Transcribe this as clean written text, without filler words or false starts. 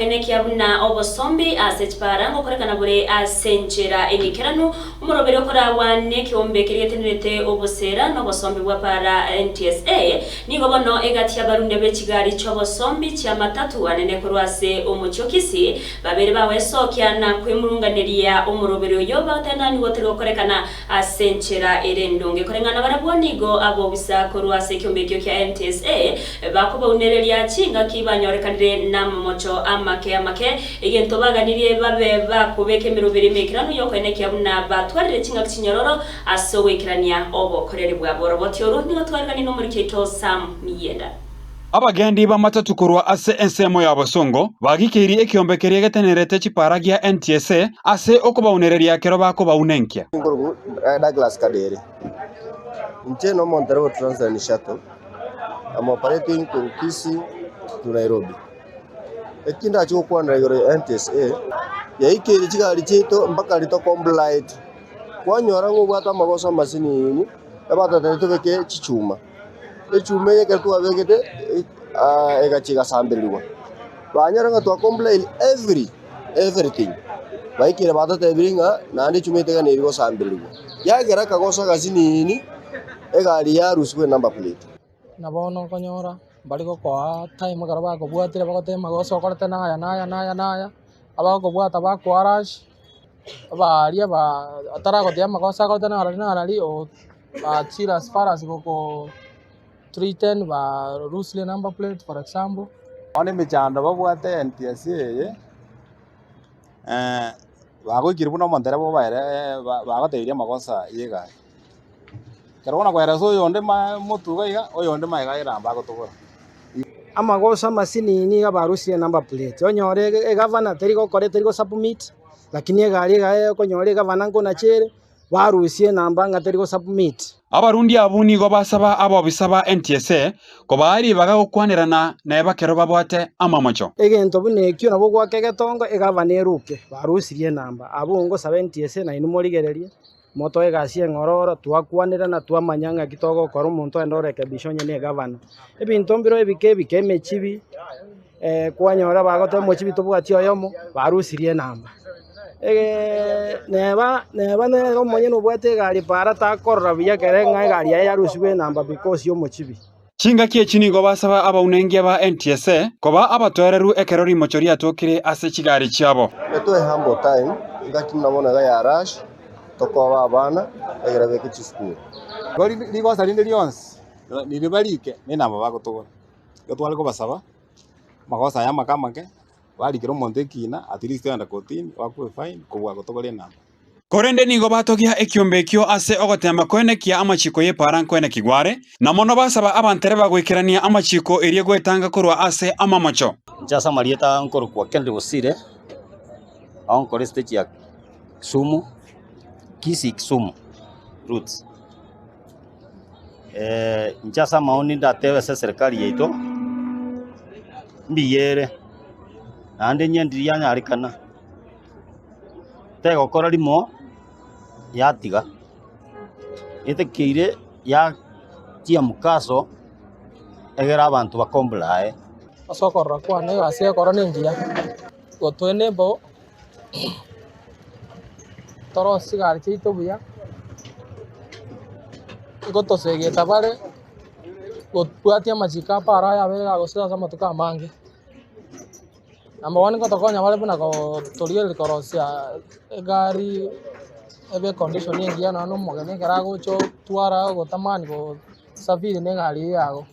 Okoenekia buna obosombi ase chipara ngokorekana bore ase enchera eng'ikeranu, omoroberi okoragwa nekeombe keria getenerete obosera na obosombi bwa para, NTSA, nigo bono egati y'abarundia be chigari chi'obosombi chi'amatatu anene korwa ase omochie o Kisii babere bagwesokia na kwemurunganeria omoroberi oyo bagoteba nigo otari gokorekana Ase enchera ere endonge koreng'ana barabwo nigo abobisa korwa ase ekiombe ekio kia NTSA bakobaunereria chingaki banyorekanire namamocho amake amake, egento baganirie babe bakobeka emeroberi emekeranu y'okoenekia buna batwarire chingaki chinyororo ase ogoikerania obokoreri bwabo. Oroboti oru nigo twareganie nomoriki oito Sam Miyenda. Abagendi b'amatatu korwa ase ensemo ya bosongo bagikeirie ekiombe keria getenerete chipaara gia NTSA ase okobaunereria ekero bakobaunenkia. Nkorokwa Douglas Kadere. Inche nomontereba o Transline Shuttle. I'm operating korwa Kisii to Nairobi. Eki ndache gokwanera igoro ya NTSA, yaikeire chigari chiaito mpaka riria tocomplied. Kwanyora ng'a obwate amagoso amasinini, ebatotebia tobeke chichuma. Echuma eye ekero twabegete egachia egasambererigwa, banyora ng'a twa complain every everything, baikire batotebirie ng'a naende echuma eye teganeri gosambererigwa, yagera akagoso agasinini, egari yarusigwa enumber plate. Na bono okonyora mbari gokoa time ekero bakobwatire bagoteba amagoso okorete naya naya naya naya, abagokobwata bakoa rush, abaria ba otaragoteba amagoso akorete narari narari o. Bachire as far as goko threaten ba loose number plate for example. Bono emechando babwate NTSA eye, bagoikire buna omontereba obaere bagotebirie amagosa ya egari. Ekero bono koeresa oyonde ma motwe iga iga, oyonde magega aye nabo agotobora. Amagoso amasinini iga barusirie number plate, onyore egavana teri gokora teri gosubmit, lakini egari iga okonyora egavana nkonacha ere. Barusie enamba ng'a teri gosubmit. Abarundi abwo nigo basaba abobisa ba NTSA kobaa ribaga gokwanerana neba kero babwate amamocho. Egento buna ekio nabo goaka egetongo egavana eruke. Barusirie enamba. Abwo ngosaba NTSA nainwe morigererie, motoe egasi eng'ororo, twakwanerana twamanya ng'aki togokora omonto ogende orekebisha onye ne egavana. Ebinto mbiro ebike ebike emechibi, kwanyora bagoteba omochibi tobwati oyomo, barusirie enamba. Neba neba nere omonyene obwate egari para takorora buya ekere ng'a egari yaye yarusigwe enamba because ya omochibi. Chingaki echi nigo basaba abaunengia ba NTSA koba abatoereru ekero rimocho riatokire ase chigari chiabo. Etoe humble time, engaki buna bono iga ya rush, tokoba abana, egere beke chisukuru. Igo rigosa rinde rionsi riria barike nenamba bagotogora. Igo tware kobasaba, amagoso aya amake amake, Barikire omonto ekiina, at least ogenda kotini, oakwe efine kobua gotogora enamba. Korende nigo batogia ekiombe ekio ase ogoteema koenekia amachiko y'epaara nkoenekigwa are, na mono basaba abantereba goikerania amachiko erio gwetanga korwa ase amamocho. Inche ase amarieta nkorokwa Kennedy Bosire, ao nkore estage ya Kisumu, Kisii Kisumu routes. Inche ase amaoni ndatebe ase eserekari yaito, mbuya ere, naende inye ndiri yanyarekana, tegokora rimo yatiga, etakeire yatia mukaso egere abanto bakomplae. Ase okorora kwane egasi egekora nengiya, gotoenable torosie chigari chiaito buya, ngotosegeta bare gotwatia amachiko a para aya abeire agosira ase amatuko amange. Number one ngotokonya bare buna torigereria korosia egari ebe econdition engiya nonya na omogeni ekero agocha otwara ogotamani gosafiri na egari eywo yago.